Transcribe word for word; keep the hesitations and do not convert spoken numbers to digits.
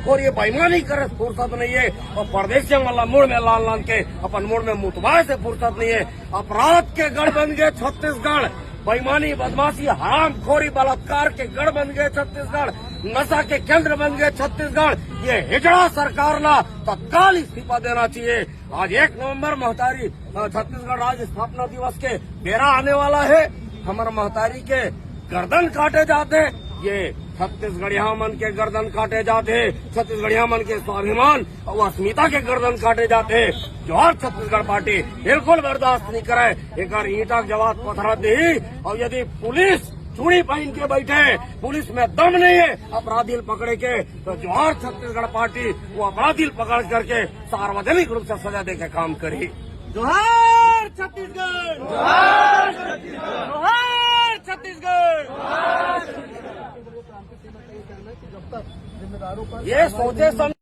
और ये बेईमानी करे से फुर्सत नहीं है, और परदेसिया मन ला मुड़ में लान लान के अपन मुड़ में मुतवाए से फुर्सत नहीं है। अपराध के गढ़ बन गए छत्तीसगढ़, बेईमानी, बदमाशी, हरामखोरी, बलात्कार के गढ़ बन गए छत्तीसगढ़, नशा के केंद्र बन गए छत्तीसगढ़। ये हिजड़ा सरकार ला तत्काल इस्तीफा देना चाहिए। आज एक नवंबर महतारी, अ, छत्तीसगढ़ राज्य स्थापना दिवस के बेरा आने वाला है। हमर महतारी के गर्दन काटे जाते, ये छत्तीसगढ़िया मन के गर्दन काटे जाते, छत्तीसगढ़िया मन के स्वाभिमान और अस्मिता के गर्दन काटे जाते। जोहार छत्तीसगढ़ पार्टी बिल्कुल बर्दाश्त नहीं करे, एकर ईंटा के जवाब पथरा देही। और यदि पुलिस चूड़ी पहन के बैठे, पुलिस में दम नहीं है अपराधी ल पकड़े के, तो जोहार छत्तीसगढ़ पार्टी वो अपराधी ल पकड़ करके सार्वजनिक रूप से सजा दे के काम करी। जोहार छत्तीसगढ़, जोहार छत्तीसगढ़, जोहार छत्तीसगढ़। ये सोचे समझे